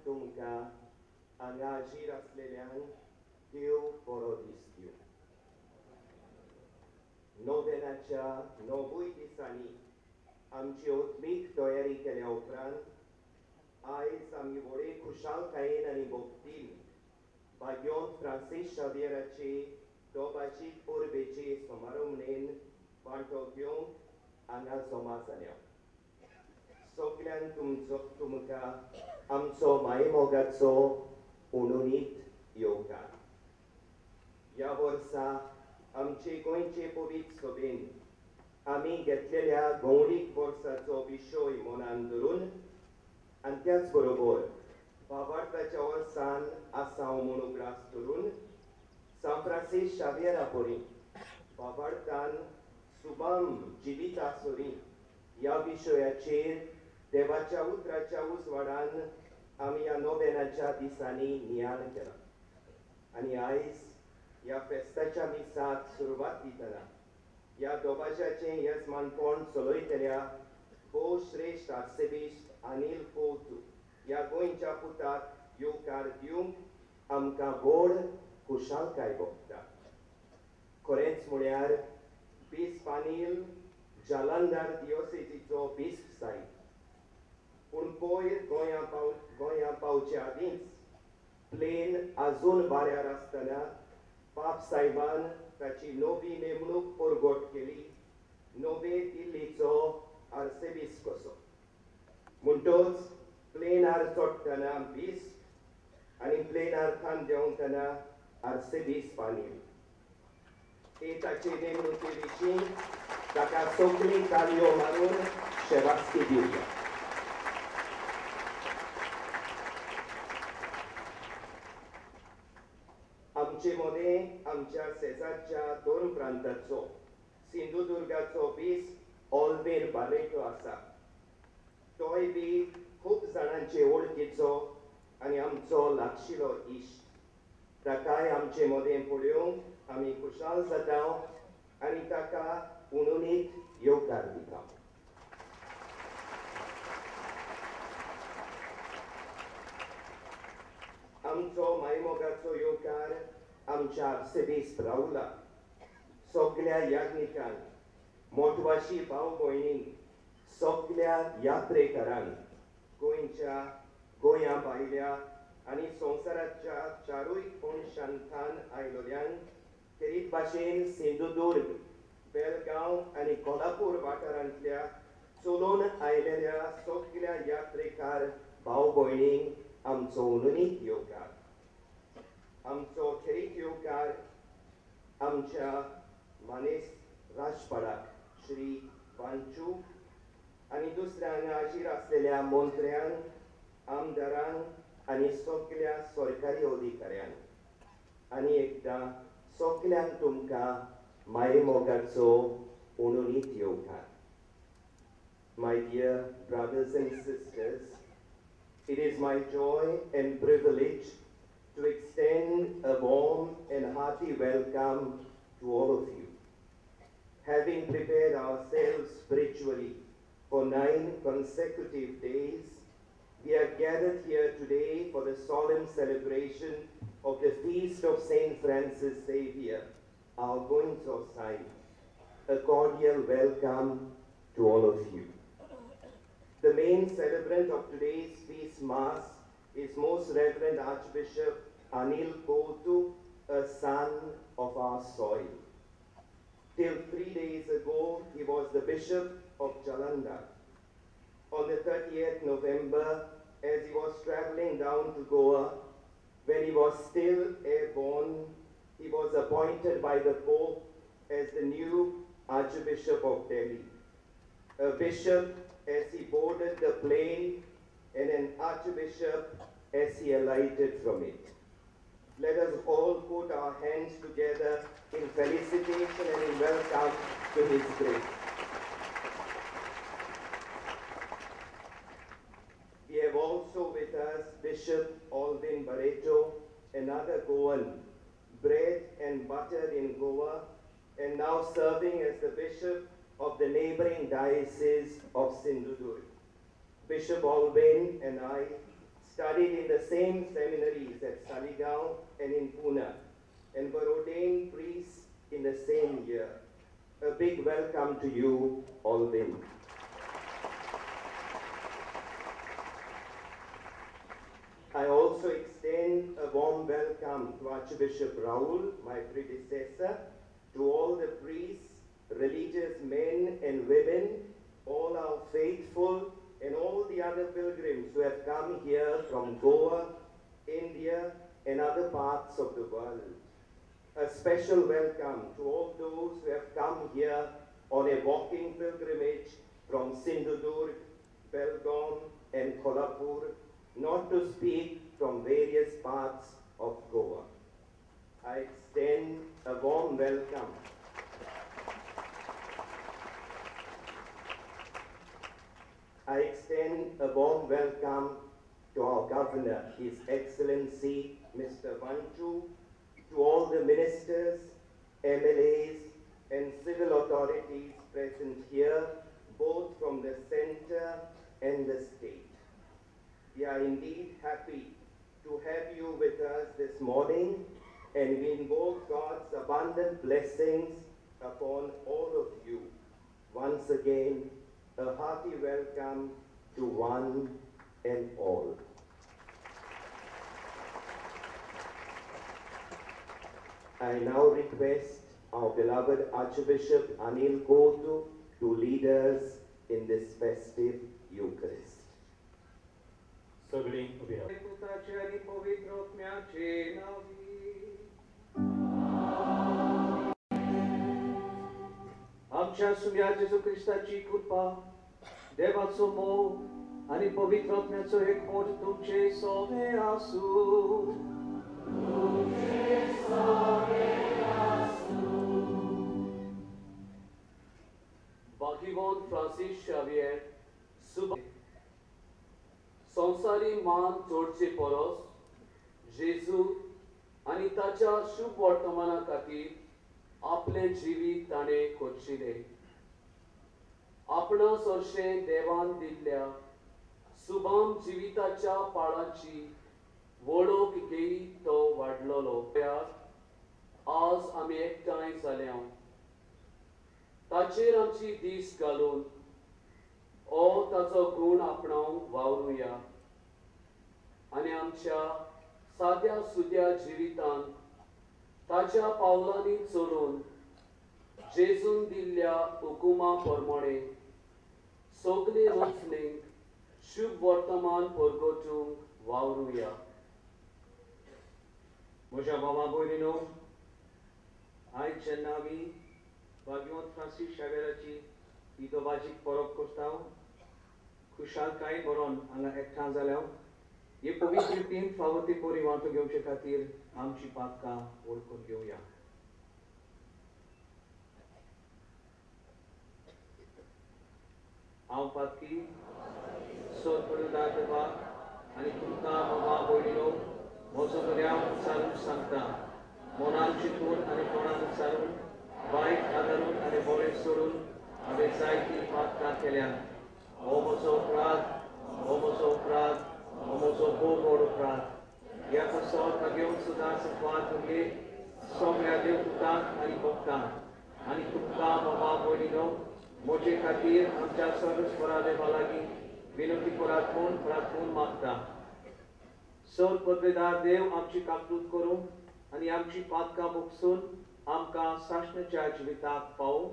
तुमकां हांगा हाजीर आसलेल्यांक देव बरो दिसत्यो. नोवेनाच्या 9 दिसांनी आमची आत्मीक तयारी केल्या उपरांत आयज आमी व्हडे खुशालकायेन आनी भक्तीन भाग्योंत फ्रांसीस शावियराचे दोबाजीक परबेचे समारंभेन वांटो घेवंक हांगा जमा जाल्या. सगल्यांक तुमकां आमचो मायमोगाचो उणुनीत येवकार. ह्या वर्सा आमचे गोंयचे पवित्र सभेन आमी घेतलेल्या गौणीक वर्साचो विशय मनान धरून आनी त्याच बरोबर बाबार्थाच्या वर्सान आसा म्हूण उगडास धरून सांत फ्रांसीस शावियरा परी बाबार्थान सुबाम जिविता सरी ह्या विशयाचेर देवाच्या उतराच्या उजवाडान आमी ह्या नोवेनाच्या दिसांनी नियाळ केला. आनी आयज ह्या फेस्ताच्या मिसाक सुरवात दितना ह्या दोबाज्याचें येजमानपण चलयतल्या भोव श्रेश्ठ आर्सेबिश्त अनिल कोतू ह्या गोंयच्या पुताक येवकार दिवंक आमकां व्हड खुशालकाय भोगता. खरेंच म्हळ्यार बिस्प अनिल जालंधर दियोसेजीचो बिस्प सायब, पूण पयर गोंया पावचे आदींच प्लेन आजून वाऱ्यार आसतना पाप साहेबान ताची नवी नेमणूक परगट केली, नवे दिल्लीचो आर्सेबीस कसो. म्हणटच प्लेनार चडटना बिस्प आनी प्लेनार थान देंवतना आर्सेबीस पानील. ते ताचे नेमणुके विशीं ताका सगळीं ताळयो मारून शेबासकी दिवया. आमचे मदें आमच्या शेजारच्या दोन प्रांताचो सिंधुदुर्गाचो बिस्प ऑल्वेन बार्रेटो आसा. तोय बी खूब जाणांचे वळखीचो आनी आमचो लागशिलो इश्ट. ताकाय आमचे मदें पळोवंक आमी खुशाल जाता आनी ताका उणुनीत येवकार दिता. आमचो मायमोगाचो येवकार आमच्या आर्सेबीस रावला सगल्या याज्ञिकांक, मोटवाशी भाव भयणींक, सगल्या यात्रेकारांक, गोंयच्या गोंया भायल्या आनी संवसाराच्या चारूय कोनशांथान आयलोल्यांक, खेरीत भाशेन सिंधुदुर्ग, बेलगांव आनी कोल्हापूर वाठारांतल्या चलोवन आयलेल्या सगल्या यात्रेकार भयणींक आमचो उनुनीत येवकार. आमचो खेरीत येवकार आमच्या मानेस राजपाडाक श्री वांचू आनी दुसऱ्या हांगा हाजीर आसलेल्या मंत्र्यांक, आमदारांक आनी सगल्या सरकारी अधिकाऱ्यांक. आनी एकदां सगल्यांक तुमकां मायेमोगाचो उणुनीत येवकार. My dear brothers and sisters, it is my joy and privilege to extend a warm and hearty welcome to all of you. Having prepared ourselves spiritually for 9 consecutive days, we are gathered here today for the solemn celebration of the feast of Saint Francis Xavier, our Goencho Saint. A cordial welcome to all of you. The main celebrant of today's feast mass is Most Reverend Archbishop Anil Couto, a son of our soil. Till 3 days ago, he was the Bishop of Jalandhar. On the 30th November, as he was traveling down to Goa, when he was still airborne, he was appointed by the Pope as the new Archbishop of Delhi. A bishop as he boarded the plane and an archbishop as he alighted from it. Let us all put our hands together in felicitation and in welcome to His grace. We have also with us Bishop Alvin Barreto, another Goan, bred and buttered in Goa, and now serving as the bishop of the neighboring diocese of Sindhudurg. Bishop Alvin and I studied in the same seminaries at Saligao and in Pune, and were ordained priests in the same year. A big welcome to you, Alvin. I also extend a warm welcome to Archbishop Raul, my predecessor, to all the priests, religious men and women, all our faithful, and all the other pilgrims who have come here from Goa, India, and other parts of the world. A special welcome to all those who have come here on a walking pilgrimage from Sindhudurg, Belgaum, and Kolhapur, not to speak from various parts of Goa. I extend a warm welcome I extend a warm welcome to our Governor, His Excellency Mr. Wanchoo, to all the ministers, MLAs, and civil authorities present here, both from the center and the state. We are indeed happy to have you with us this morning, and we invoke God's abundant blessings upon all of you. Once again, a hearty welcome to one and all. I now request our beloved Archbishop Anil Couto to lead us in this festive Eucharist. सगळीं उबी राव. पुताचे आनी पवित्र आत्म्याचे नांवी. आमच्या सुम्या जेजू क्रिस्ताची कृपा, देवाचो मोग आनी पवित्र आत्म्याचो एकमोट तुमचे सोवे आसूं. भाग्यवान फ्रांसीस शावियर सुबा संवसारी मान जोडचे परस जेजू आनी ताच्या शुभ वर्तमाना खातीर आपलें जिवीत ताणें कोरशिलें. आपणा सरशें देवान दिल्ल्या सुबाम जिविताच्या पाळाची वळख घेयत तो वाडलोलो. आज आमी एकठांय जाल्या ताचेर आमची दीस घालून ओ ताचो गूण आपणावंक वावरुया आनी आमच्या साद्या सुद्या जिवितांत ताच्या पावलांनी चलून जेजून दिल्ल्या हुकुमा प्रमाणे सगळे रचणेक शुभ वर्तमान परगटूंक वावरुया. म्हज्या भावा भयणीनो, आयज जेन्ना आमी भाग्यवंत फ्रांसीस शावेराची ही दोबाजीक परब करता, खुशालकाय बरोवन हांगा एकठांय जाल्या हे पवित्र रितीन फावो ती परी वांटो घेवचे खातीर आमची पातकां वळखून घेवया. हांव पातकी सोद देवा आनी तुमकां बाबा भयणीनो म्हजो गुन्यांव उच्चारून सांगता. मनान चिंतून आनी तोंडान उच्चारून, वायट आदारून आनी बरें सोडून हांवें जायतीं पातकां केल्यात. हो म्हजो अपराध, हो म्हजो अपराध, हो म्हजो भोव व्हड अपराध. ह्या पासत घेवन सुद्दां संवाद उरले सगळ्या देवदूतांक आनी भक्तांक आनी तुमकां बाबा भयणीनो म्हजे खातीर आमच्या सर्वेस्परा देवा लागीं विनंती करात म्हूण प्रार्थून मागता. सर पदवेदार देव आमची काकलूत करूं आनी आमची पातकां भोगसून आमकां सासणाच्या जिविताक पावूं.